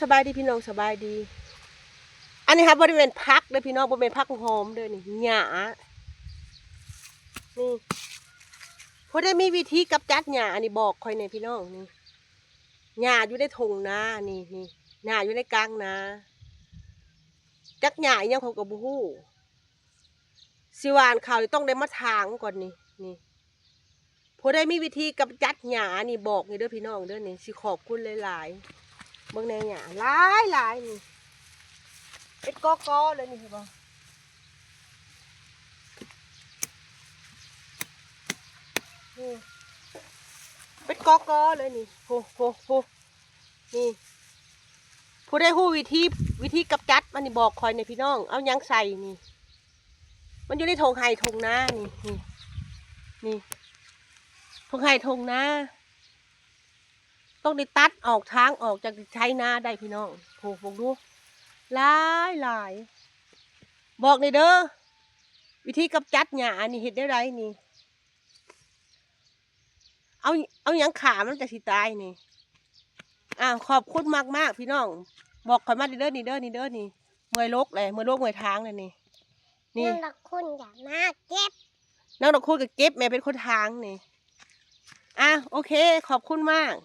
ສະບາຍດີພີ່ນ້ອງ ສະບາຍດີ. ອັນນີ້ຫາບໍ່ໄດ້ແມ່ນຜັກເດີ້ພີ່ນ້ອງ ບໍ່ແມ່ນຜັກຫອມເດີ້ ນີ້ຫຍ້າ ນີ້. ຜູ້ໃດມີວິທີກຳຈັດຫຍ້າ ອັນນີ້ບອກຂ້ອຍແດ່ພີ່ນ້ອງ ນີ້. ຫຍ້າຢູ່ໃນທົ່ງນາ ນີ້ ນີ້ ຫຍ້າຢູ່ໃນກາງນາ. ຈັກຫຍ້າອີ່ຫຍັງຂ້ອຍກໍບໍ່ຮູ້. ຊິຫວ່ານເຂົ້ານີ້ຕ້ອງໄດ້ມາຖາງກ່ອນນີ້ ນີ້. ຜູ້ໃດມີວິທີກຳຈັດຫຍ້ານີ້ບອກນີ້ເດີ້ພີ່ນ້ອງເດີ້ ນີ້ ຊິຂອບຄຸນຫຼາຍໆ. ເບິ່ງແດ່ ຫຍ້າຫຼາຍໆ ນີ້ ເປັນກໍໆເລີຍນີ້ ເຫັນບໍ່? ນີ້ ເປັນກໍໆເລີຍນີ້ ໂຫໆໆ ນີ້. ຜູ້ໃດຮູ້ວິທີ ວິທີກຳຈັດມັນນີ້ບອກຂ້ອຍແດ່ພີ່ນ້ອງ ເອົາຫຍັງໃສ່ນີ້. ມັນຢູ່ໃນທົ່ງໄຮ່ທົ່ງນານີ້ ນີ້ ນີ້ ທົ່ງໄຮ່ທົ່ງນາ. ຕ້ອງໄດ້ຕັດອອກ ຖາງອອກ ຈັ່ງຊິໄຖນາໄດ້ພີ່ນ້ອງ. ໂຫ ເບິ່ງດູ ຫຼາຍໆ. ບອກແດ່ເດີ້ ວິທີກຳຈັດຫຍ້ານີ້ເຮັດແນວໃດນີ້. ເອົາ ເອົາຫຍັງຂ້າມັນຈັ່ງຊິຕາຍນີ້. ອ້າວ ຂອບຄຸນມາກໆ ພີ່ນ້ອງ ບອກຂ້ອຍມາເດີ້ ນີ້ເດີ້ ນີ້ເດີ້ ນີ້. ເມື່ອຍລົກແຫຼະ ເມື່ອຍລົກເມື່ອຍຖາງແຫຼະນີ້ ນີ້. ນາງດອກຄູນກໍມາເກັບ ນາງດອກຄູນກໍເກັບ ແມ່ເປັນຄົນຖາງນີ້. ອ່ະ ໂອເຄ ຂອບຄຸນມາກ.